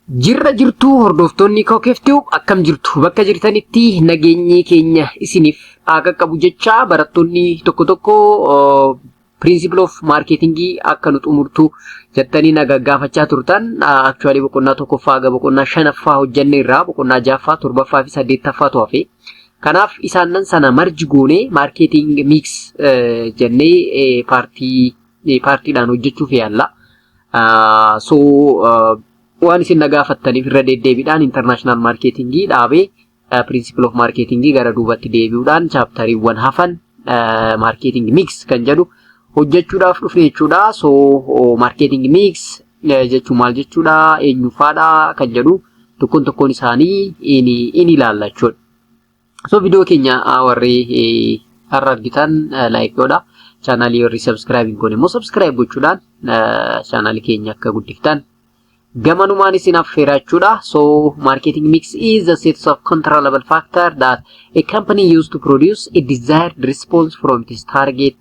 Jirra jirtuu, hordoftoonni Kookeeftuu, akkam jirtu? Bakka jirtanitti nageenyi keenya isiniif haa qaqqabu jecha, barattoonni tokko tokko principle of marketingii akka nu xumurtu jettanii na gaggaafachaa turtan. Actually, boqonnaa tokkoffaa haga boqonnaa shanaffaa hojjenne irraa boqonnaa ja'affaa, torbaffaa fi saddeettaffaatu hafe. Kanaaf isaanan sana merge goonee marketing mix jennee partii partiidhaan hojjechuuf yaalla. So waan isin na gaafattaniif irra deddeebiidhaan international marketingii dhaabee principle of marketingii gara duubatti deebi'uudhaan chapteriiwwan hafan marketing mix kan jedhu hojjechuudhaaf dhufne jechuudha. So marketing mix jechuun maal jechuudha, eenyufaadha kan jedhu tokkoon tokkoon isaanii in ilaalla jechuudha. So viidiyoo keenya warri har'a argitan like godha. Channelii warri subscribe hin goone immoo subscribe gochuudhaan channelii keenya akka guddiftan gamanumaan isin affeera jechuudha. So marketing mix is the set of controllable factor that a company use to produce a desired response from its target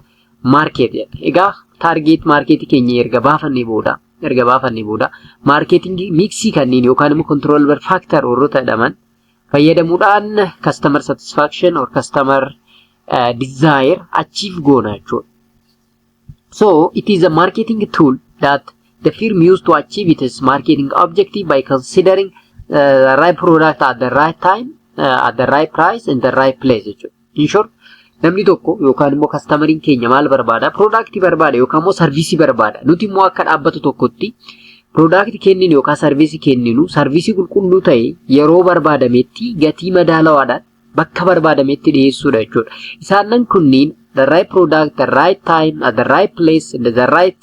market. Egaa target market keenya erga baafannee booda marketing mixii kanneen yookaan immoo controllable factor warroota jedhaman fayyadamuudhaan customer satisfaction or customer desire achieve goona jechuudha. So it is a marketing tool that the firm used to achieve its marketing objective by considering the right product at the right time, at the right price and the right place jechuudha. In short, namni tokko yookaan immoo customeriin keenya maal barbaada? Productii barbaada yookaan immoo serviceii barbaada. Nuti immoo akka dhaabbata tokkotti productii kenninu yookaan serviceii kenninu serviceii qulqulluu ta'e yeroo barbaadametti gatii madaalawaadhaan bakka barbaadametti dhiyeessuudha jechuudha. Isaanan kunniin the right product, the right time, at the right place, and the right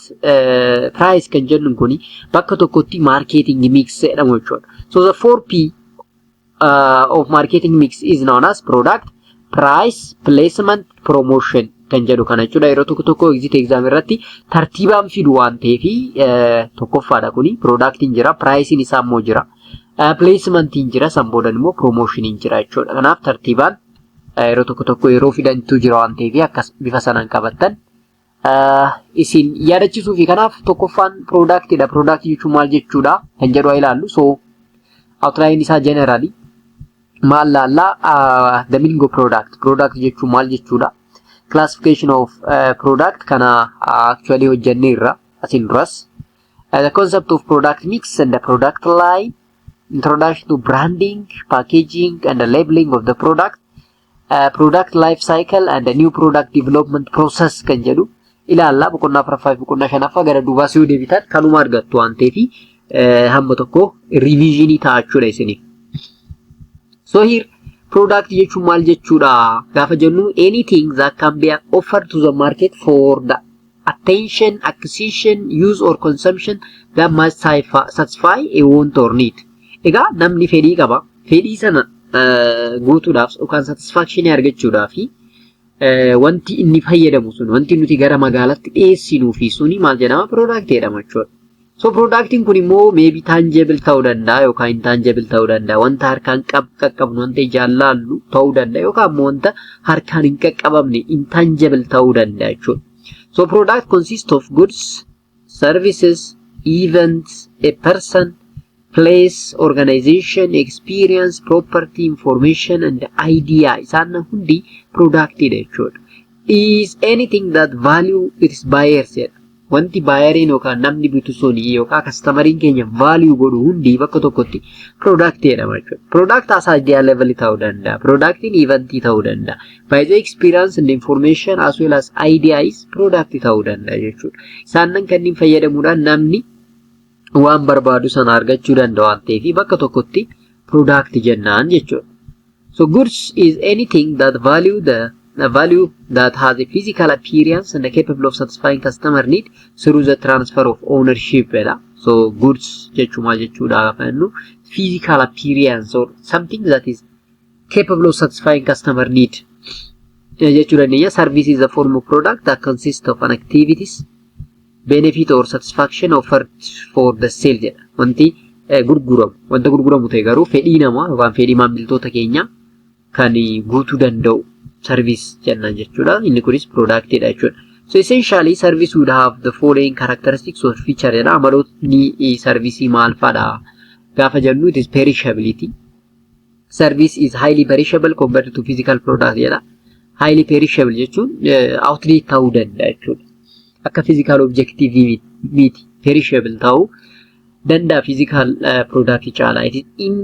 price kan jennu kuni bakka tokkotti marketing mix jedhamu jechuudha. So the 4P of marketing mix is known as product, price, placement, promotion kan jedhu kana jechuudha. Yeroo tokko tokko exit exam irratti tartiibaan fidu waan ta'eef tokkoffaadha kuni. Productiin jira, pricing isaa immoo jira. Placementiin jira, san boodan immoo promotioniin jira jechuudha. Kanaaf tartiibaan yeroo tokko tokko yeroo fidantu jira waan ta'eef akkas bifa sanaan qabattan isin yaadachiisuu fi kanaaf tokkoffaan productidha. Product jechuun maal jechuudha kan jedhu haa ilaallu. So outline isaa generally maal laallaa? The meaning of product. Product jechuun maal jechuudha? Classification of product kana actually hojjenneerra asin duras. The concept of product mix and the product line, introduction to branding, packaging and the labeling of the product, product life cycle and the new product development process kan jedhu ilaalla. Boqonnaa afuraffaa fi boqonnaa shanaffaa gara duubaas yoo deebitan kanuma argattu waan ta'eef hamma tokko revisionii ta'a jechuudha isiniif. So here, product jechuun maal jechuudha gaafa jennu, anything that can be offered to the market for the attention, acquisition, use or consumption that must satisfy a want or need. Egaa namni fedhii qaba. Fedhii sana guutuudhaaf yookaan satisfaction argachuudhaaf wanti inni fayyadamu sun, wanti nuti gara magaalaatti dhiyeessinuu fi suni maal jedhama? Product jedhama jechuudha. So productiin kun immoo maybe tangible ta'uu danda'a yookaan intangible ta'uu danda'a. Wanta harkaan qaqqabnu, wanta ijaan laallu ta'uu danda'a yookaan immoo wanta harkaan hin qaqqabamne, intangible ta'uu danda'a jechuudha. So product consists of goods, services, events, a person, place, organization, experience, property, information and idea. Isaan hundi productidha jechuudha. Is anything that value its buyers jedha. Wanti buyeriin yookaan namni bitu suni yookaan customeriin keenya value godhu hundi bakka tokkotti product jedhama jechuudha. Product as idea level ta'uu danda'a. Productiin eventii ta'uu danda'a. By the experience and information as well as idea is product ta'uu danda'a jechuudha. Isaan kanneen fayyadamuudhaan namni waan barbaadu sana argachuu danda'a waan ta'eef bakka tokkotti product jennaan jechuudha. So goods is anything that value the value that has a physical appearance and capable of satisfying customer need through the transfer of ownership jedha. So goods jechuun maal jechuudha gaafa jennu, physical appearance or something that is capable of satisfying customer need jechuu dandeenya. Service is a form of product that consists of an activities, benefit or satisfaction offered for the sale jedha. Wanti gurguramu, wanta gurguramu ta'e garuu fedhii namaa yookaan fedhii maamiltoota keenyaa kan guutuu danda'u service jennaan jechuudha. Inni kunis productidha jechuudha. So essentially, service would have the following characteristics or feature jedha. Amalootni serviceii maal fa'adha? Gaafa jennu, it is perishability. Service is highly perishable compared to physical product jedha. Highly perishable jechuun outdate ta'uu danda'a jechuudha. Akka physical objective miti, perishable ta'uu danda'a physical product caalaa. It is in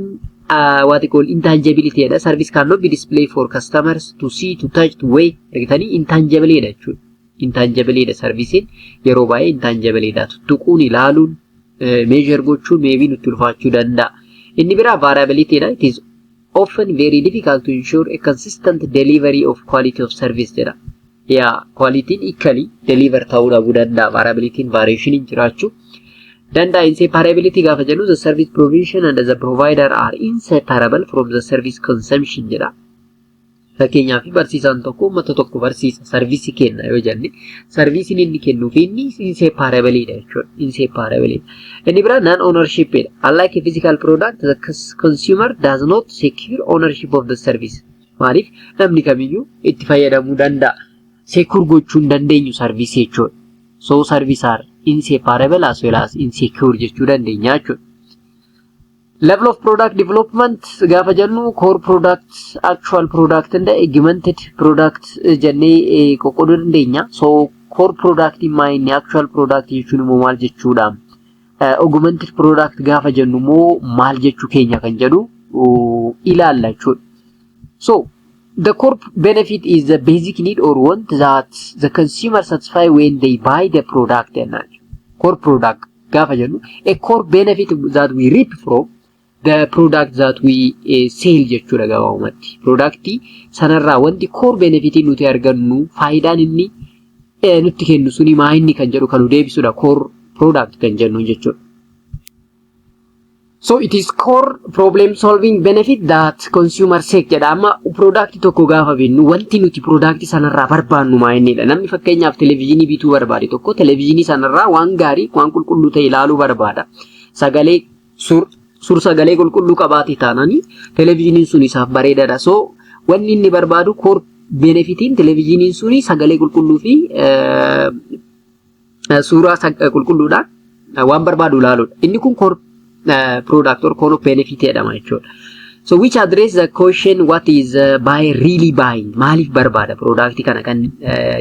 what you call intangibility jedha. Service cannot be displayed for customers to see, to touch, to weigh. Argitanii, intangible dha jechuudha. Intangible dha, servicein yeroo baay'ee intangible dha. Tuttuquun, ilaaluun, measure gochuun maybe nutti ulfaachuu danda'a. Inni biraa variability dha. It is often very difficult to ensure a consistent delivery of quality of service jedha. Yaa, quality'n equally deliver ta'uu dhabuu danda'a. Variability'n variation jiraachuu danda'a. Inseparability gaafa jennu, the service provision and the provider are inseparable from the service consumption jedha. Fakkeenyaaf, barsiisaan tokko uummata tokko barsiisa, serviceii kenna yoo jenne, serviceiin inni kennuu fi inni inseparable dha jechuudha. Inseparable. Inni biraa non ownership dha. Unlike a physical product, the consumer does not secure ownership of the service. Maaliif? Namni kamiyyuu itti fayyadamuu danda'a. Secure gochuu hin dandeenyu serviceii jechuudha. So service are inseparable as well as insecure jechuu dandeenya jechuudha. Level of product development gaafa jennu, core product, actual product and augmented product jennee qoqqooduu dandeenya. So core product maa inni, actual product jechuun immoo maal jechuudha? Augmented product gaafa jennu immoo maal jechuu keenya kan jedhu ilaalla jechuudha. So the core benefit is the basic need or want that the consumer satisfy when they buy the product jennaan. Core product gaafa jennu, a core benefit that we reap from the product that we sell jechuudha gabaabumatti. Productii sanarraa wanti core benefit nuti argannu, faayidaan inni nutti kennu suni maa inni kan jedhu kan nu deebisudha core product kan jennu jechuudha. So it is core problem solving benefit that consumer seek jedha. Amma product tokko gaafa binnu, wanti nuti product sanarraa barbaannu maa innidha. Namni fakkeenyaaf televezyiinii bituu barbaade tokko televezyiinii sanarraa waan gaarii, waan qulqulluu ta'e ilaaluu barbaada. Sagalee sur sagalee qulqulluu qabaate taananii televezyiiniin sun isaaf bareedaadha. So wanni inni barbaadu, core benefitiin televezyiiniin suni sagalee qulqulluu fi suuraa qulqulluudhaan waan barbaadu ilaaluudha. Inni kun core product or core benefit jedhama jechuudha. So which address the question, what is buyer really buying? Maaliif barbaada product kana kan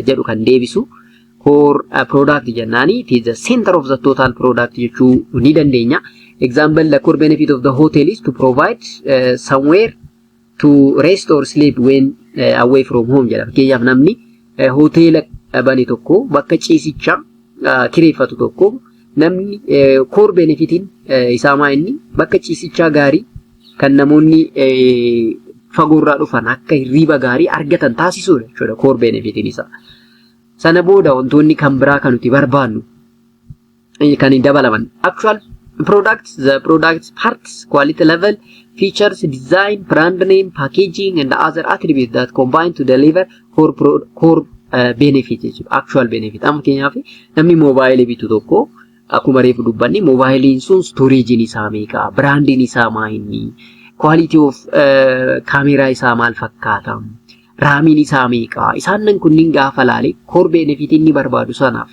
jedhu kan deebisu core product jennaani. It is the center of the total product jechuu ni dandeenya. Example, the core benefit of the hotel is to provide somewhere to rest or sleep when away from home jedha. Fakkeenyaaf, namni hoteela bane tokko, bakka ciisichaa kireeffatu tokko, namni core benefitiin isaa maa inni? Bakka ciisichaa gaarii kan namoonni fagoorraa dhufan akka hirriiba gaarii argatan taasisuudha jechuudha core benefitiin isaa. Sana booda wantoonni kan biraa kan nuti barbaannu kan hin dabalaman. Actual products, the products parts, quality level, features, design, brand name, packaging and other attributes that combine to deliver core benefit jechuudha. Actual benefit. Amma fakkeenyaaf, namni moobaayilii bitu tokko, akkuma reefu dubbanni, moobaayiliin sun storageiin isaa meeqa, brandiin isaa maa inni, quality of kaameraa isaa maal fakkaata, RAMiin isaa meeqa, isaan kunniin gaafa laale, core benefit inni barbaadu sanaaf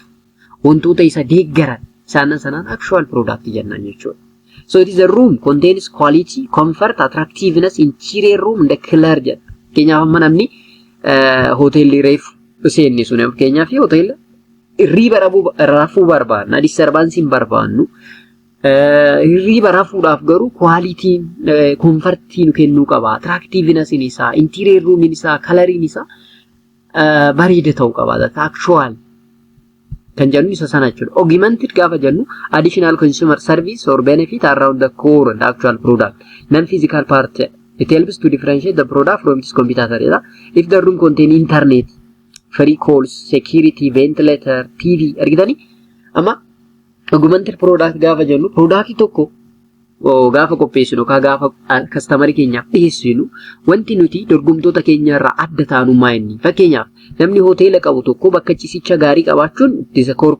wantoota isa deeggaran isaan sanaan actual product jennaan jechuudha. So it is a room contains quality, comfort, attractiveness, interior room and color jedha. Fakkeenyaaf, amma namni hoteelli reefu seenne sun, fakkeenyaaf hoteela hirriiba rafuu barbaanna, disturbanceiin barbaannu. Hirriiba rafuudhaaf garuu qualityn comfortii nu kennuu qaba. Attractivenessiin isaa, interior roomiin isaa, coloriin isaa bareeda ta'uu qaba. Actual kan jennu isa sana jechuudha. Augmented gaafa jennu, additional consumer service or benefit around the core and actual product. Non-physical part. It helps to differentiate the product from its competitor jedha. If the room contain internet, free calls, security, ventilator, TV argitanii, amma augmented product gaafa jennu, product tokko gaafa qopheessinu yookaan gaafa customerii keenyaaf dhiyeessinu, wanti nuti dorgomtoota keenya irraa adda taanu maa inni? Fakkeenyaaf, namni hoteela qabu tokko bakka ciisicha gaarii qabaachuun isa core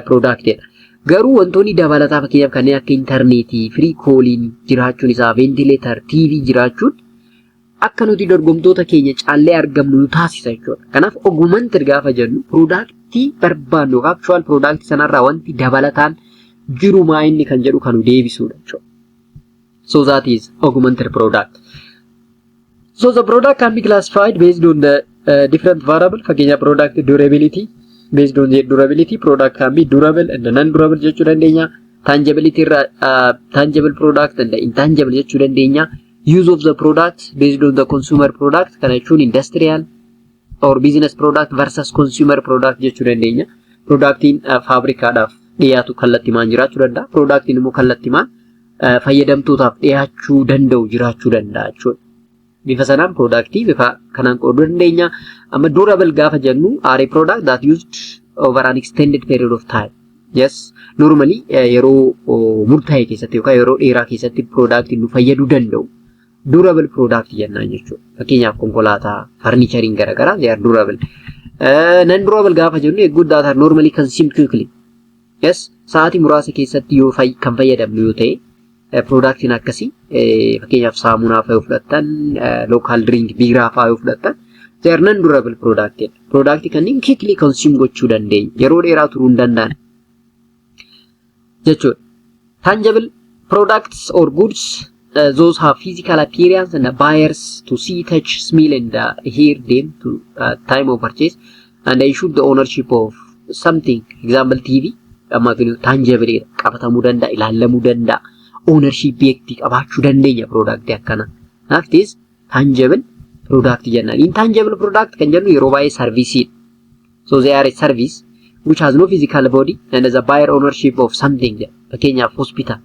productidha. Garuu wantoonni dabalataa, fakkeenyaaf kanneen akka intarneetii, free calliin jiraachuun isaa, ventilator, TV jiraachuun akka nuti dorgomtoota keenya caallee argamnu nu taasisa jechuudha. Kanaaf augmented gaafa jennu, productii barbaannu yookaan actual productii sanarraa wanti dabalataan jiru maa inni kan jedhu kan nu deebisudha jechuudha. So that is augmented product. So the product can be classified based on the different variable. Fakkeenya, product durability. Based on the durability, product can be durable and non-durable jechuu dandeenya. Tangibility irra tangible product and intangible jechuu dandeenya. Use of the product based on the consumer product, kana jechuun industrial or business product versus consumer product jechuu dandeenya. Productiin faabrikaadhaaf dhiyaatu kallattimaan jiraachuu danda'a. Productiin immoo kallattimaan fayyadamtootaaf dhiyaachuu danda'u jiraachuu danda'a jechuudha. Bifa sanaan productii bifa kanaan qooduu dandeenya. Amma durable gaafa jennu, are a product that used over an extended period of time. Yes, normally yeroo murtaa'e keessatti yookaan yeroo dheeraa keessatti productiin nu fayyaduu danda'u durable product jennaan jechuudha. Fakkeenyaaf konkolaataa, furnitureiin garaagaraa, they are durable. Non durable gaafa jennu, a good that are normally consumed quickly. Yes, sa'aatii muraasa keessatti yoo kan fayyadamnu yoo ta'e, productiin akkasii, fakkeenyaaf saamunaa fa'aa yoo fudhattan, local drink biiraa fa'aa yoo fudhattan, they are non durable product jedha. Product kanneen quickly consume gochuu dandeenya. Yeroo dheeraa turuu hin danda'an jechuudha. Tangible products or goods, those have physical appearance and the buyers to see, touch, smell and hear them to time of purchase and ensure the ownership of something. Example, TV. Amma kun tangible, qabatamuu danda'a, ilaalamuu danda'a. Ownership itti qabaachuu dandeenya product akkana. Kanaaf this tangible product jennaan. Intangible product kan jennu yeroo baay'ee service. So they are a service which has no physical body and is a buyer ownership of something. Fakkeenyaaf hospital.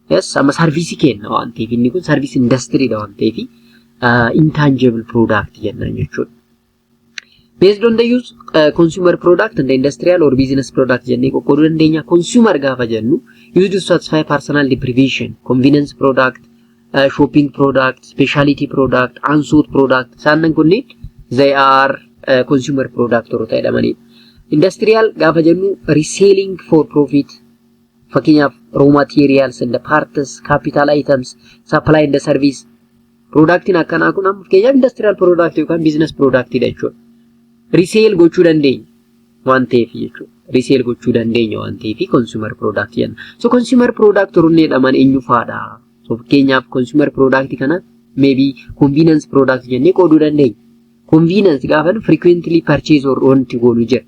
Yes, amma service kenna waan ta'eef, inni kun service industry dha waan ta'eef, intangible product jennaan jechuudha. Based on the use, consumer product and industrial or business product jennee qoqqooduu dandeenya. Consumer gaafa jennu, used to satisfy personal deprivation, convenience product, shopping product, specialty product, unsought product. Isaan kunneen, they are consumer product warroota jedhamanidha. Industrial gaafa jennu, reselling for profit. Fakkeenyaaf raw materials and the parts, capital items, supply and the service. Productiin akkanaa kun amma fakkeenyaaf industrial product yookaan business product dha jechuudha. Resale gochuu dandeenya waan ta'eef jechuudha. Resale gochuu dandeenya waan ta'eef consumer product jenna. So consumer product warroonni jedhaman eenyu faadha? So fakkeenyaaf consumer product kana maybe convenience product jennee qooduu dandeenya. Convenience gaafa frequently purchase or wanti goonu jira.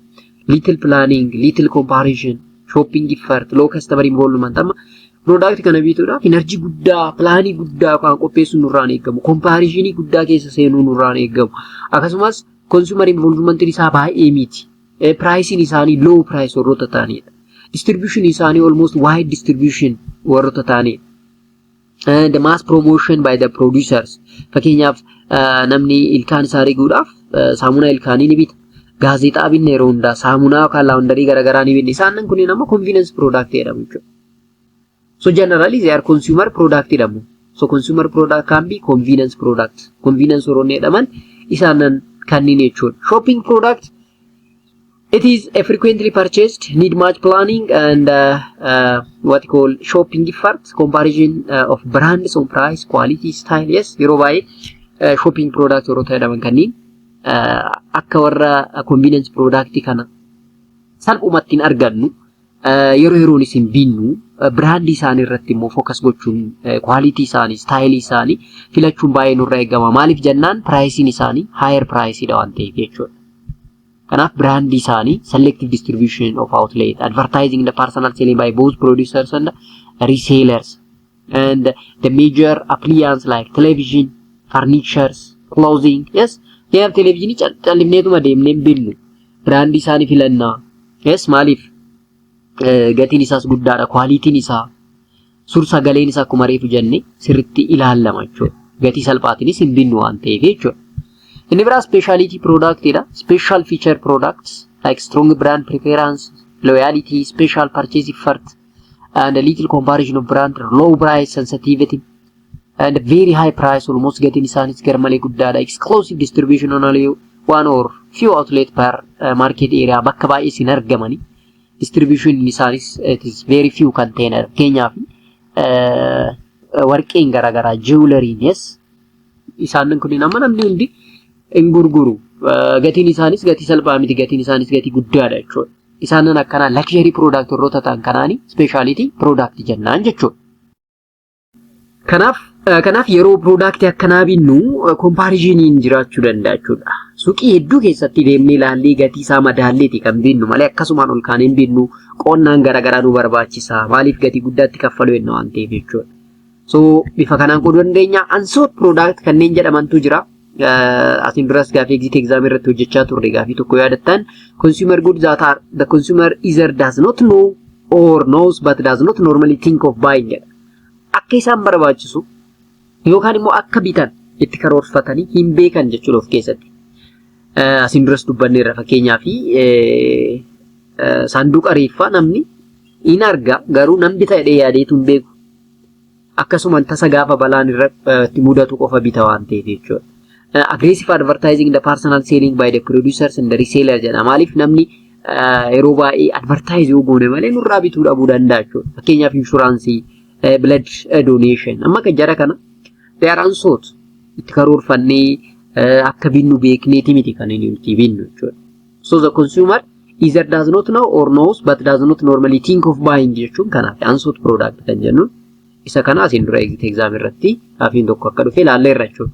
Little planning, little comparison, shopping effort, low customer involvement. Amma product kana bituudhaaf energy guddaa, planii guddaa kan qopheessuun nurraan eegamu, comparison guddaa keessa seenuu nurraan eegamu. Akkasumas consumer involvement isaa baay'ee miti. Pricing isaanii low price warroota ta'anidha. Distribution isaanii almost wide distribution warroota ta'anidha. The mass promotion by the producers. Fakkeenyaaf namni ilkaan isaa riguudhaaf saamunaa ilkaanii ni bita. Gaazexaa binna yeroo hundaa, saamunaa yookaan laundry garaagaraa ni binna. Isaan kunneen amma convenience product jedhamu jechuudha. So generally they are consumer product jedhamu. So consumer product can be convenience product. Convenience warroonni jedhaman isaanan kanneen jechuudha. Shopping product, it is a frequently purchased, need much planning and what you call shopping effort, comparison of brands on price, quality, style. Yes, yeroo baay'ee shopping product warroota jedhaman kanneen akka warra convenience product kana salphumatti hin argannu, yeroo yeroonis hin binnu, brandii isaanii irratti immoo focus gochuun, quality isaanii, style isaanii filachuun baay'ee nurraa eegama. Maaliif jennaan, priceiin isaanii higher priceiidha waan ta'eef jechuudha. Kanaaf brandii isaanii, selective distribution of outlet, advertising, the personal selling by both producers and resellers, and the major appliance like television, furnitures, clothing. Yes, kanaaf televizyinii callifneetuma deemnee hin binnu. Brandii isaanii filannaa. Yes, maaliif? Gatiin isaas guddaadha. Qualityn isaa, sur sagaleen isaa akkuma reefu jenne sirriitti ilaalama jechuudha. Gatii salphaatiinis hin binnu waan ta'eef jechuudha. Inni biraa specialty productidha. Special feature products like strong brand preference, loyalty, special purchase effort, and a little comparison of brand, low price sensitivity, and very high price, almost gatiin isaanis garmalee guddaadha. Exclusive distribution on only one or few outlet per market area, bakka baay'ee isin argamani. Distribution isaanis it is very few container. Fakkeenyaaf warqeen garaagaraa, jewelryn, yes. Isaan kun amma namni hundi hin gurguru. Gatiin isaanis gatii salphaa miti, gatiin isaanis gatii guddaadha jechuudha. Isaanan akkanaa luxury product warroota ta'an kanaani specialty product jennaan jechuudha. Kanaaf yeroo productii akkanaa binnu comparisoniin jiraachuu danda'a jechuudha. Suuqii hedduu keessatti deemnee ilaallee, gatii isaa madaalleeti kan binnu malee akkasumaan ol kaanee hin binnu. Qonnaan garaagaraa nu barbaachisa. Maaliif gatii guddaatti kaffaluu jenna waan ta'eef jechuudha. So bifa kanaan qooduu dandeenya. Unsought product kanneen jedhamantu jira. Asiin duras gaafii exit exam irratti hojjechaa turre, gaafii tokko yaadattan, consumer goods that are the consumer either does not know or knows but does not normally think of buying jedha. Akka isaan barbaachisu yookaan immoo akka bitan itti karoorfatanii hin beekan jechuudha of keessatti. Asiin duras dubbanneerra, fakkeenyaa fi saanduqa reeffaa namni in arga, garuu nan bita jedhee yaadeetu hin beeku. Akkasuma tasa gaafa balaan irratti mudatu qofa bita waan ta'eef jechuudha. Aggressive advertising, the personal selling by the producers and the reseller jedha. Maaliif namni yeroo baay'ee advertise yoo goone malee nurraa bituu dhabuu danda'a jechuudha. Fakkeenyaaf insurance, blood donation. Amma kan jara kana they are unsought, itti karoorfannee akka binnu beekneeti miti kan inni nuti binnu jechuudha. So the consumer either does not know or knows but does not normally think of buying jechuun kanaaf unsought product kan jennuun isa kana. Asiin dura exit exam irratti gaafiin tokko akka dhufe ilaalleerra jechuudha.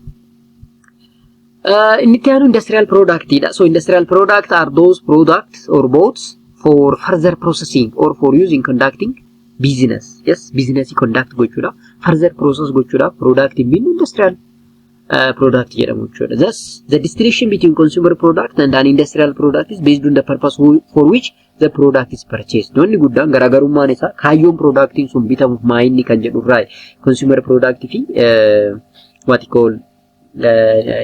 Inni itti aanu industrial product dha. So industrial product are those products or bought for further processing or for use in conducting business. Yes, business conduct gochuudha. Further process gochuudha. Product binnu industrial product jedhamu jechuudha. Thus, the distinction between consumer product and an industrial product is based on the purpose for which the product is purchased. Wanni guddaan garaagarummaan isaa kaayyoon productiin sun bitamuuf maayinni kan jedhu irraa consumer product fi what you call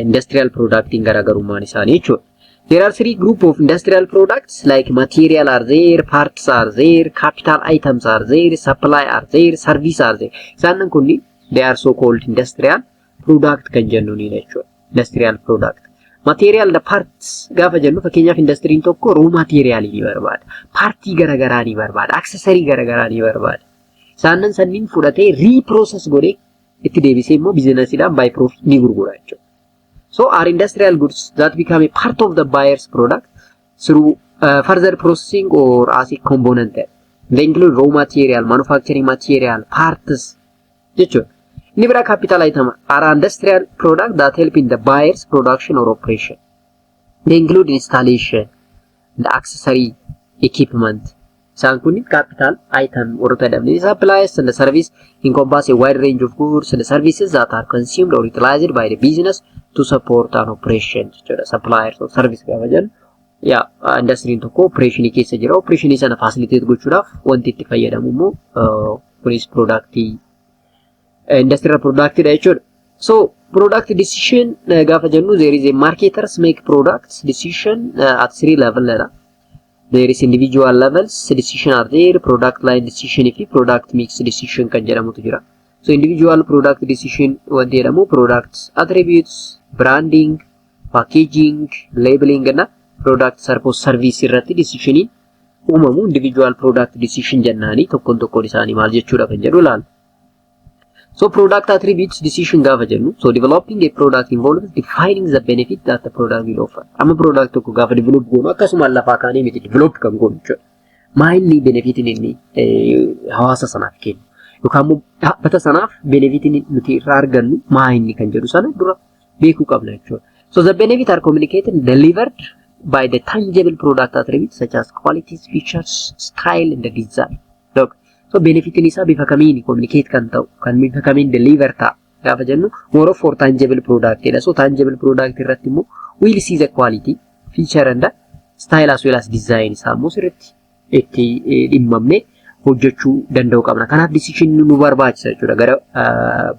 industrial productiin garaagarummaan isaanii jechuudha. There are three group of industrial products, like material are there, parts are there, capital items are there, supply are there, service are there. Isaan kunni they are so called industrial product kan jennuuni jechuudha. Industrial product. Material the parts gaafa jennu, fakkeenyaaf industiriin tokko raw material ni barbaada. Partii garaagaraa ni barbaada. Accessory garaagaraa ni barbaada. Isaan sanniin fudhatee reprocess godhee itti deebisee immoo businessiidhaan by profit ni gurgura jechuudha. So are industrial goods that become a part of the buyer's product through further processing or as a component. They include raw material, manufacturing material, parts jechuudha. Inni biraa capital item are industrial product that help in the buyer's production or operation. They include installation, the accessory equipment. Isaan kun capital item warroota jedhamani. Supplies and the service encompass a wide range of goods and services that are consumed or utilized by the business to support an operation jechuudha. Suppliers or service gaafa jennu, yaa, industiriin tokko operationii keessa jira. Operationii sana facilitate gochuudhaaf wanti itti fayyadamu immoo kunis productii industrial product dha jechuudha. So product decision gaafa jennu, there is a marketers make products decision at three level dha. There is individual levels decision are there, product line decision fi product mix decision kan jedhamutu jira. So individual product decision wanti jedhamu product attributes, branding, packaging, labeling እና product service irratti decisioniin uumamu individual product decision jennaani. Tokkoon tokkoon isaanii maal jechuudha kan jedhu ilaalla. So product attributes decision gaafa jennu, so developing a product involves defining the benefit that the product will offer. Amma product tokko gaafa develop goonu akkasuma lafaa kaanee miti develop kan goonu jechuudha. Maa inni benefitiin inni hawaasa sanaaf kennu yookaan immoo dhaabbata sanaaf benefitiin nuti irraa argannu maa inni kan jedhu sana dura beekuu qabna jechuudha. So the benefit are communicated and delivered by the tangible product attributes such as qualities, features, style and the design. Look, so benefitiin isaa bifa kamiin communicate kan ta'u, kan bifa kamiin deliver ta'a gaafa jennu, more of for tangible product jedha. So tangible product irratti immoo we'll see the quality, feature and the style as well as design isaa immoo sirriitti itti dhimmamne hojjechuu danda'u qabna. Kanaaf decision nu barbaachisa jechuudha. Gara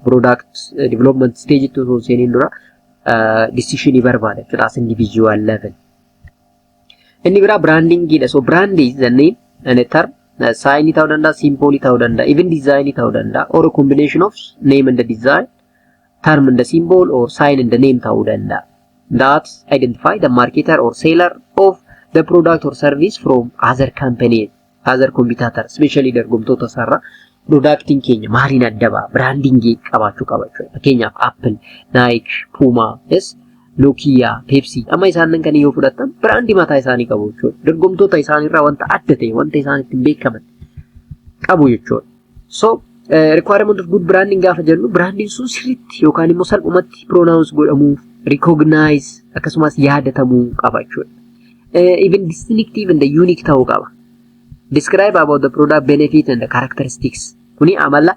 product development stage itti osoo hin seeniin dura decision barbaada jechuudha as individual level. Inni biraa brandingidha. So brand is the name and a term, sign ta'uu danda'a, symbol ta'uu danda'a, even design ta'uu danda'a, or a combination of name and the design, term and the symbol, or sign and the name ta'uu danda'a. That identify the marketer or seller of the product or service from other company, other competitor, especially dorgomtoota isaarraa productiin keenya maaliin adda ba'a? Brandingii qabaachuu qaba jechuudha. Fakkeenyaaf Apple, Nike, Puma, yes, Nokia, Pepsi amma isaan kan yoo fudhattan brandii mataa isaanii qabu jechuudha. Dorgomtoota isaaniirraa wanta adda ta'e, wanta isaan ittiin beekaman qabu jechuudha. So Requirement of good branding gaafa jennu, branding sun sirriitti yookaan immoo salphumatti pronounce godhamuu, recognize akkasumas yaadatamuu qaba jechuudha. Even distinctive and unique ta'uu qaba. Describe about the product benefit and the characteristics. Kuni amala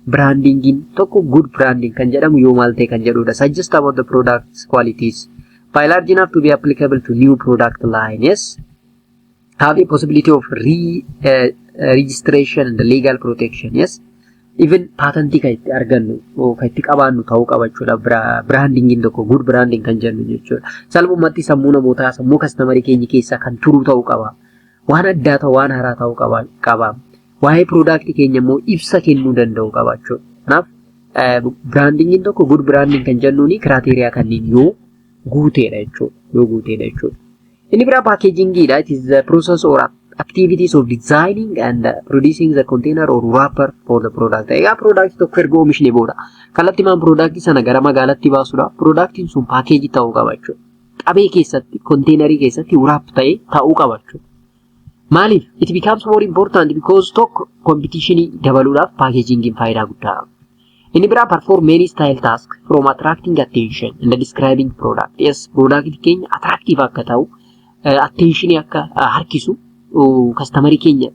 brandingiin tokko good branding kan jedhamu yoo maal ta'e kan jedhudha. Suggest about the product qualities. By large enough to be applicable to new product line. Yes. Have a possibility of registration and legal protection. Yes. Even patentii kan itti argannu, kan itti qabaannu ta'uu qaba jechuudha. Brandingiin tokko good branding kan jennu jechuudha. Salphumatti sammuu namootaa, sammuu customerii keenya keessaa kan turu ta'uu qaba. Waan addaa ta'u, waan haaraa ta'uu qaba. Waa'ee productii keenya immoo ibsa kennuu danda'u qaba jechuudha. Kanaaf brandingiin tokko good branding kan jennuuni criteria kanneen yoo guuteedha jechuudha. Yoo guuteedha jechuudha. Inni biraa packagingiidha. It is the process or activities of designing and producing the container or wrapper for the product. Egaa product tokko erga oomishne booda kallattiimaan product sana gara magaalaatti baasuudhaaf productiin sun packageii ta'uu qaba jechuudha. Qabee keessatti, containerii keessatti wrap ta'ee ta'uu qaba jechuudha. Maaliif? It becomes more important because tokko competitionii dabaluudhaaf packagingiin faayidaa guddaa qaba. Inni biraa perform many style task from attracting attention and describing product. Yes, product keenya attractive akka ta'u, attentionii akka harkisu, customerii keenya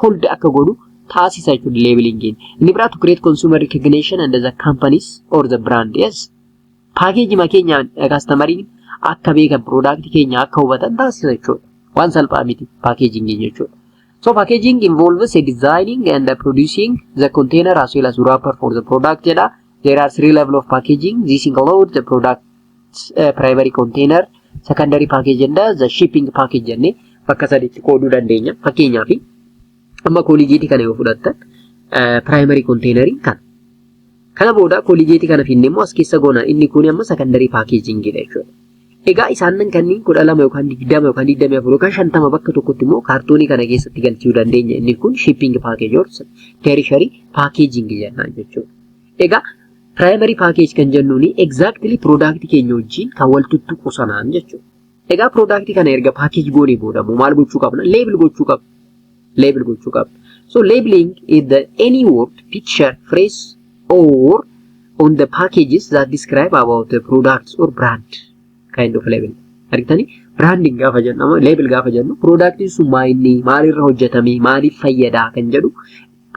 hold akka godhu taasisa jechuudha labelingiin. Inni biraa to create consumer recognition and the companies or the brand. Yes. Packageii keenya customeriin akka beekan, product keenya akka hubatan taasisa jechuudha. Waan salphaa miti packagingiin jechuudha. So packaging involves a designing and producing the container as well as wrapper for the product jedha. There are three level of packaging. This include the product primary container, secondary package and the shipping package jennee bakka sadiitti qooduu dandeenya. Fakkeenyaaf, amma Colgateii kana yoo fudhattan, primary containerii kana. Kana booda Colgateii kana finne immoo as keessa goona, inni kun amma secondary packagingidha jechuudha. Egaa isaan kanneen 12 yookaan 20 yookaan 24 yookaan 50 bakka tokkotti immoo kaartoonii kana keessatti galchuu dandeenya. Inni kun shipping package or tertiary packaging jennaan jechuudha. Egaa primary package kan jennuun exactly product keenya wajjin kan wal tuttuqu sanaan jechuudha. Egaa product kana erga package goonee booda immoo maal gochuu qabna? Label gochuu qabna. Label gochuu qabna. So labeling is the any word, picture, phrase or on the packages that describe about the products or brand kind of label. Argitanii, branding gaafa jennu, amma label gaafa jennu, productiin sun maa inni, maalirra hojjetame, maaliif fayyada kan jedhu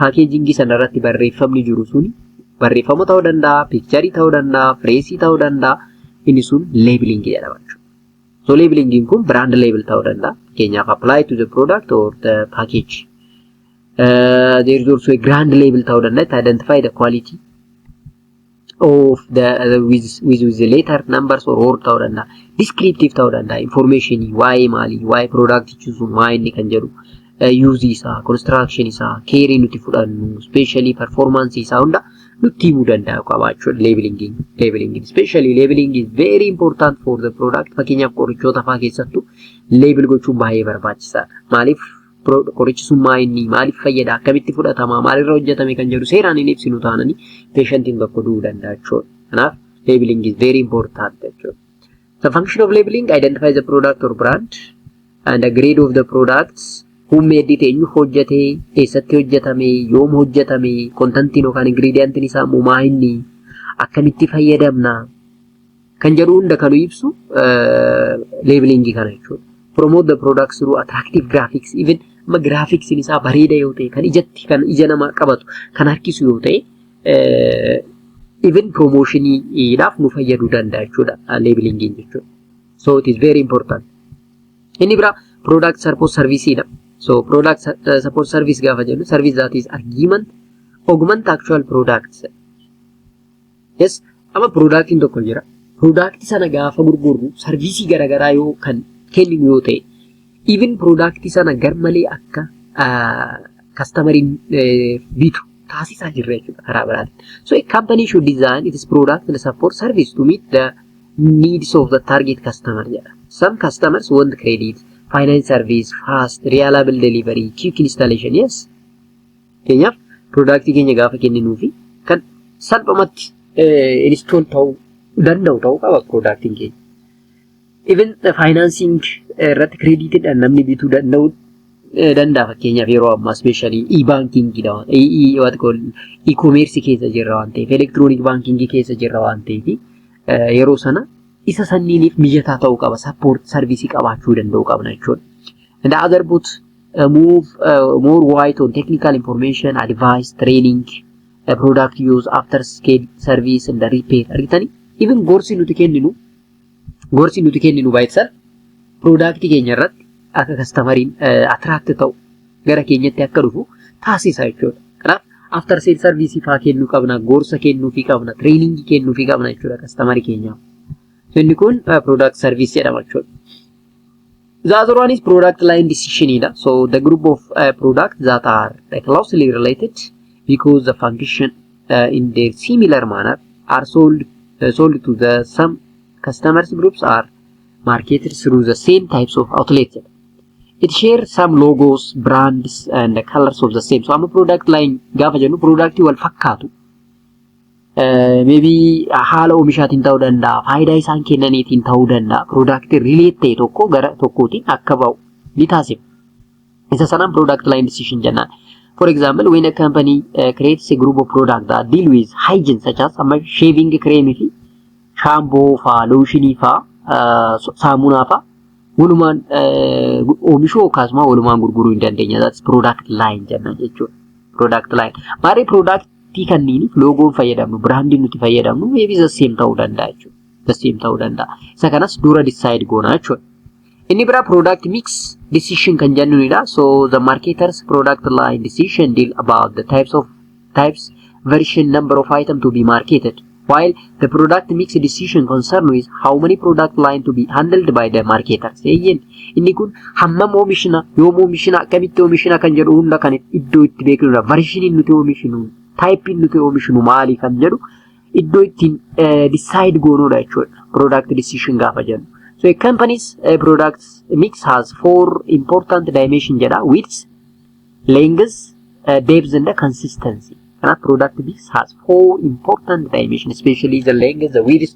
packagingii sana irratti barreeffamni jiru suni barreeffama ta'uu danda'a, pictureii ta'uu danda'a, phraseii ta'uu danda'a. Inni sun labelingii jedhama jechuudha. So labelingiin kun brand label ta'uu danda'a. Fakkeenyaaf, apply to the product or the package. There is also a grand label ta'uu danda'a to identify the quality of the with the letter, numbers or word ta'uu danda'a. Descriptive ta'uu danda'a. Information waa'ee maalii, waa'ee productichi sun maa inni kan jedhu, use isaa, construction isaa, care nuti fudhannu, especially performance isaa hunda nutti himuu danda'a qaba jechuudha labelingiin. Labelingiin, especially labeling is very important for the product. Fakkeenyaaf, qorichoota fa'aa keessattuu label gochuun baay'ee barbaachisaadha. Maaliif? Qorichi sun maa inni, maaliif fayyada, akkamitti fudhatama, maalirra hojjetame kan jedhu seeraan hin ibsinu taananii patientiin tokko du'uu danda'a jechuudha. Kanaaf labeling is very important jechuudha. The function of labeling: identify the product or brand and the grade of the products, who made it, eenyu hojjete, eessatti hojjetame, yoom hojjetame, contentiin yookaan ingredientiin isaa immoo maa inni, akkamitti fayyadamna kan jedhu hunda kan ibsu labelingii kana jechuudha. Promote the products through attractive graphics. Even amma graphicsiin isaa bareeda yoo ta'e, kan ijatti, kan ija namaa qabatu, kan harkisu yoo ta'e, even promotioniidhaaf nu fayyaduu danda'a jechuudha labelingiin jechuudha. So it is very important. Inni biraa product support serviceidha. So product support service gaafa jennu, service that is augment actual products. Yes, amma productiin tokko jira. Product sana gaafa gurgurru serviceii garaagaraa yoo kan kenninu yoo ta'e, even product sana garmalee akka customeriin bitu taasisaa jirra jechuudha karaa biraatiin. So a company should design its product and support service to meet the needs of the target customer jedha. Some customers want credit, finance service, fast, reliable delivery, quick installation. Yes. Fakkeenyaaf, product keenya gaafa kenninuufi kan salphumatti install ta'uu danda'u ta'uu qaba productiin keenya. Even financing irratti creditiidhaan namni bituu danda'u danda'a. Fakkeenyaaf, yeroo ammaa especially e-bankingiidha, e-commerce keessa jirra waan ta'eef, electronic bankingii keessa jirra waan ta'eef, yeroo sana isa sanniiniif mijataa ta'uu qaba, support serviceii qabaachuu danda'uu qabna jechuudha. And the other put move more weight on technical information, advice, training, product use, after sale service and the repair. Argitanii, even gorsi nuti kenninu by itself product keenya irratti akka customeriin attract ta'u, gara keenyatti akka dhufu taasisa jechuudha. Kanaaf after sale service faa kennuu qabna, gorsa kennuufii qabna, training kennuufii qabna jechuudha customerii keenyaaf. So inni kun product service jedhama jechuudha. The other one is product line decision dha. So the group of products that are closely related because the function in their similar manner are sold to the same customers groups, are marketed through the same types of outlets. It shares some logos, brands and the colors of the same. So amma product line gaafa jennu, product wal fakkaatu. Maybe haala oomishaatiin ta'uu danda'a, faayidaa isaan kennaniitiin ta'uu danda'a. Product relate ta'e tokko gara tokkootiin akka ba'u ni taasisa. Isa sanaan product line decision jennaan. For example, when a company creates a group of products that deal with hygiene, such as amma shaving cream fi shampoo faa, lotionii faa, saamunaa faa walumaan oomishuu akkasuma walumaan gurguruu hin dandeenya. That's product line jenna jechuudha. Product line. Maarree productii kanniiniif logoon fayyadamnu, brandiin nuti fayyadamnu maybe the same ta'uu danda'a jechuudha. The same ta'uu danda'a. Isa kanas dura decide goona jechuudha. Inni biraa product mix decision kan jennunidha. So the marketers product line decision deal about the types, version, number of item to be marketed, while the product mix decision concern with how many product line to be handled by the marketers. Eeyyeen, inni kun hammam oomishna, yoom oomishna, akkamitti oomishna kan jedhu hunda kan iddoo itti beeknudha. Versioniin nuti oomishnu, typeiin nuti oomishnu maali kan jedhu iddoo ittiin decide goonuudha jechuudha. Product decision gaafa jennu. So a company's product mix has four important dimension jedha: width, length, depth and consistency. Kanaaf product mix has four important dimension, especially the length, the width,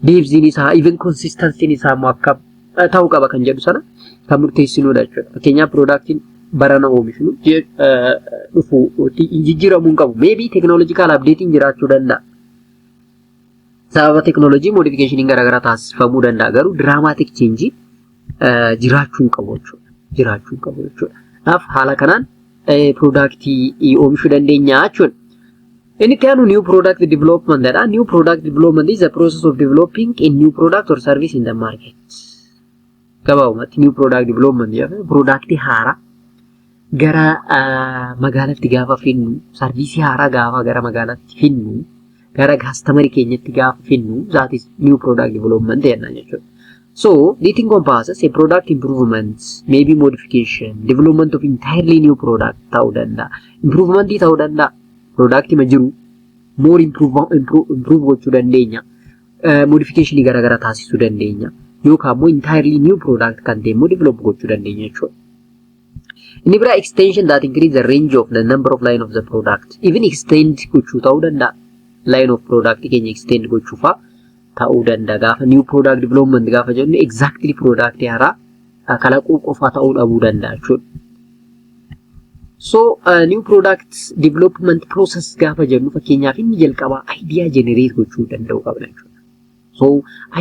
depth isaa, even consistency isaa immoo akka ta'uu qaba kan jedhu sana kan murteessinudha jechuudha. Fakkeenyaaf, productiin barana oomishnu dhufu jijjiiramuu hin qabu. Maybe technological updating jiraachuu danda'a. Sababa teknoolojii modificationiin garaagaraa taasifamuu danda'a, garuu dramatic change jiraachuu hin qabu jechuudha. Jiraachuu hin qabu jechuudha. Kanaaf haala kanaan productii oomishuu dandeenya jechuudha. Inni itti aanu new product development dha. New product development is the process of developing a new product or service in the market. Gabaabumatti new product development jedhama. Productii haaraa gara magaalaatti gaafa finnu, serviceii haaraa gaafa gara magaalaatti finnu, gara customerii keenyatti gaafa finnu, that is new product development jenna jechuudha. So, it encompasses a product improvement, maybe modification, development of entirely new product ta'uu danda'a. Improvement ta'uu danda'a. Product ma jiru more improve gochuu dandeenya. Modification garaagaraa taasisuu dandeenya. Yookaan immoo entirely new product kan ta'e immoo develop gochuu dandeenya jechuudha. Inni biraa extension that increase the range of the number of line of the product. Even extend gochuu ta'uu danda'a. Line of product keenya extend gochuu fa'aa ta'uu danda'a. Gaafa new product development gaafa jennu, exactly product haaraa kalaquu qofa ta'uu dhabuu danda'a jechuudha. So new product development process gaafa jennu, fakkeenyaaf, inni jalqabaa idea generate gochuu danda'uu qabna jechuudha. So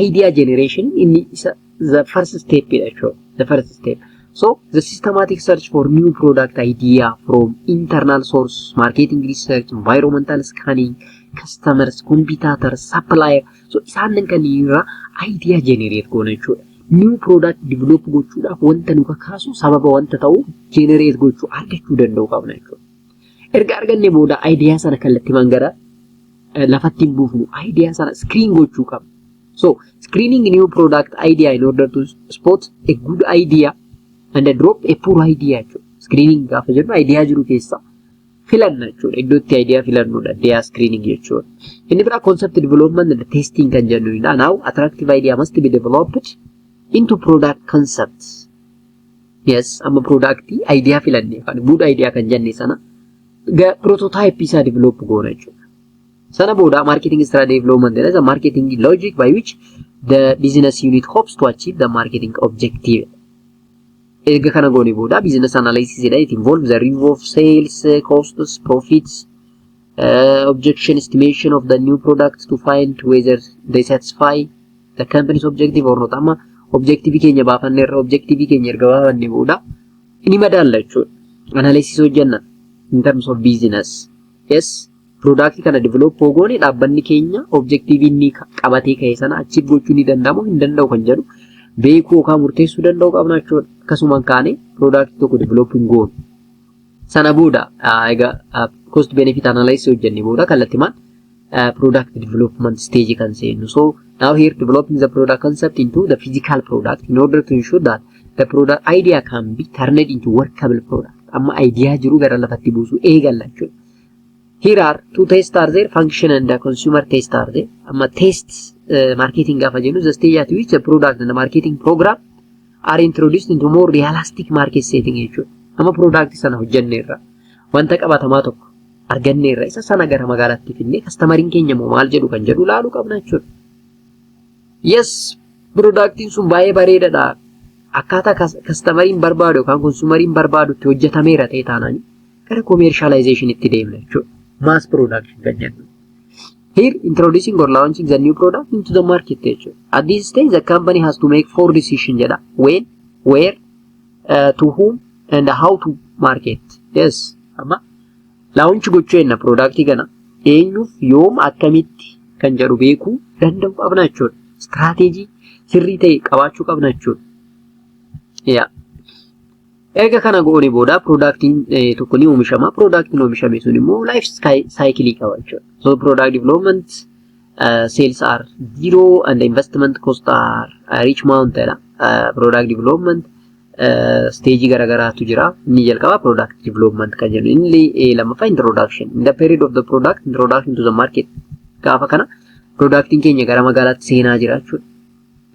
idea generation inni isa the first step dha jechuudha. The first step. So the systematic search for new product idea from internal source, marketing research, environmental scanning, customers, competitors, supplier. So isaan kan irraa idea generate goona jechuudha. New product develop gochuudhaaf wanta nu kakaasu, sababa wanta ta'u generate gochuu, argachuu danda'u qabna jechuudha. Erga arganne booda idea sana kallattiimaan gara lafatti hin buufnu, idea sana screen gochuu qabna. So screening new product idea in order to spot a good idea and drop a poor idea jechuudha. Screening gaafa jennu idea jiru keessa filanna jechuudha. Iddoo itti idea filannudha. Idea screening jechuudha. Inni biraa concept development and testing kan jennudha. Now attractive idea must be developed into product concepts. Yes, amma product idea filanne yookaan good idea kan jenne sana prototype isaa develop goona jechuudha. Sana booda marketing strategy development is a marketing logic by which the business unit hopes to achieve the marketing objective. Erga kana goone booda business analysis jedha. It involves the review of sales, costs, profits, objection, estimation of the new product to find whether they satisfy the company's objective or not. Amma objective keenya baafanne irra, objective keenya erga baafanne booda inni madaalla jechuudha. Analysis hojjenna in terms of business. Yes, product kana develop goone dhaabbanni keenya objective inni qabatee ka'e sana achieve gochuu ni danda'amu hin danda'u kan jedhu beekuu yookaan murteessuu danda'u qabna jechuudha. Akkasumaan kaane product tokko develop hin goonu. Sana booda egaa cost benefit analysis hojjenne booda kallattimaan product development stage kan seennu. So now here, developing the product concept into the physical product in order to ensure that the product idea can be turned into workable product. Amma idea jiru gara lafatti buusuu eegalla jechuudha. Here are two tests are there, function and the consumer test are there. Amma test marketing gaafa jennu, the stage at which the product and the marketing program are introduced into more realistic market setting jechuudha. Amma product sana hojjenneerra, wanta qabatamaa tokko arganneerra, isa sana gara magaalaatti finnee customeriin keenya immoo maal jedhu kan jedhu ilaaluu qabna jechuudha. Yes, productiin sun baay'ee bareedaadha. Akkaataa customeriin barbaadu yookaan consumeriin barbaadutti hojjetameera ta'e taanaan gara commercialization itti deemna jechuudha. Mass production kan jennu. Here, introducing or launching the new product into the market jechuudha. At this stage, the company has to make four decisions jedha. When, where, to whom and how to market. Yes, amma launch gochuu jenna product kana eenyuuf, yoom, akkamitti kan jedhu beekuu danda'u qabna jechuudha. Strategy sirrii ta'e qabaachuu qabna jechuudha. Yaa. Erga kana goone booda productiin tokko ni oomishama. Productiin oomishame sun immoo life cycle qaba jechuudha. So product development, sales are zero and the investment cost are reach mountain. Product development stage garagaraatu jira. Inni jalqaba product development kan jennu. Inni lammaffaa introduction. In the period of the product introduction to the market. Gaafa kana productiin keenya gara magaalaatti seenaa jira jechuudha.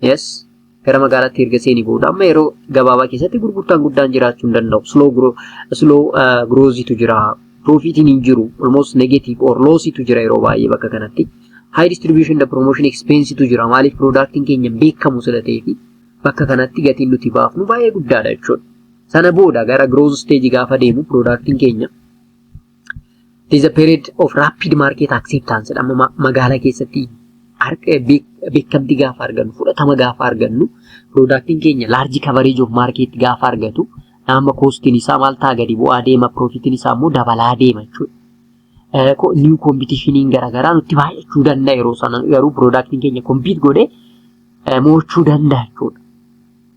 Yes. Gara magaalaatti erga seenii booda amma yeroo gabaabaa keessatti gurgurtaan guddaan jiraachuu hin danda'u. Slow growthitu jira. Profitiin hin jiru. Almost negative or lossitu jira yeroo baay'ee bakka kanatti. High distribution and promotion expensetu jira. Maaliif? Productiin keenya beekamu sila ta'eefi bakka kanatti gatiin nuti baafnu baay'ee guddaadha jechuudha. Sana booda gara growth stage gaafa deemu productiin keenya, there is a period of rapid market acceptance. Amma magaalaa keessatti beekamtii gaafa argannu, fudhatama gaafa argannu, productiin keenya large coverage of market gaafa argatu, amma costiin isaa maal ta'a? Gadi bu'aa deema, profitiin isaa immoo dabalaa deema jechuudha. New competitioniin garaagaraa nutti baay'achuu danda'a. Yeroo sana garuu productiin keenya compete godhee mo'achuu danda'a jechuudha.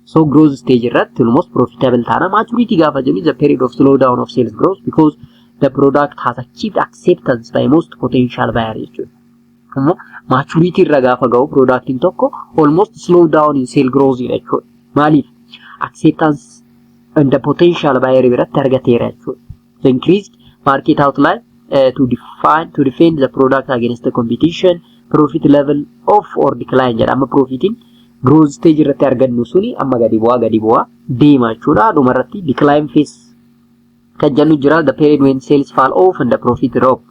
So growth stage irratti almost profitable taana. Maturity gaafa jennu, the period of slow down of sales growth because the product has achieved acceptance by most potential buyer jechuudha. Immoo maturity irra gaafa ga'u productiin tokko almost slow down in sale growth jechuudha. Maaliif? Acceptance in the potential buyer biratti argateera jechuudha. The increased market outlay to defend the product against the competition, profit level off or decline jedha. Amma profitiin growth stage irratti argannu suni amma gadi bu'aa gadi bu'aa deema jechuudha. Dhumarratti decline phase kan jennu jira, the period when sales fall off and the profit drop,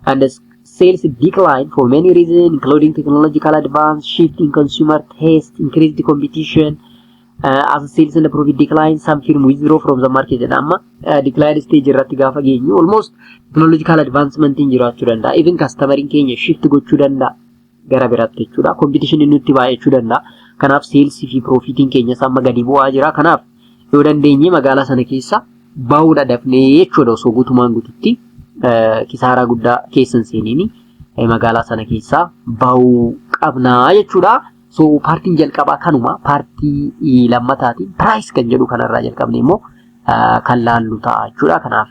and the sales decline for many reasons, including technological advance, shift in consumer taste, increased competition. As sales and the profit decline, some firm withdraw from the market jedha. Amma decline stage irratti gaafa geenyu almost technological advancement jiraachuu danda'a, even customeriin keenya shift gochuu danda'a gara biraatti jechuudha. Competition nutti baay'achuu danda'a. Kanaaf sales fi profitiin keenya amma gadi bu'aa jira. Kanaaf yoo dandeenye magaalaa sana keessa bahuudha dafnee jechuudha, osoo guutumaan guututti kisaaraa guddaa keessa hin seeniin magaalaa sana keessaa bahuu qabnaa jechuudha. So partiin jalqabaa kanuma. Partii lammataatiin price kan jedhu kanarraa jalqabne immoo kan laallu ta'a jechuudha. Kanaaf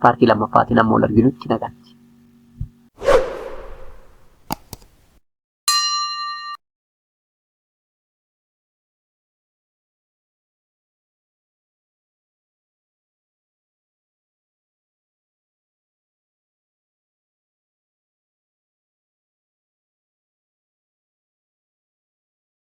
partii lammaffaatiin amma wal arginutti nagaan.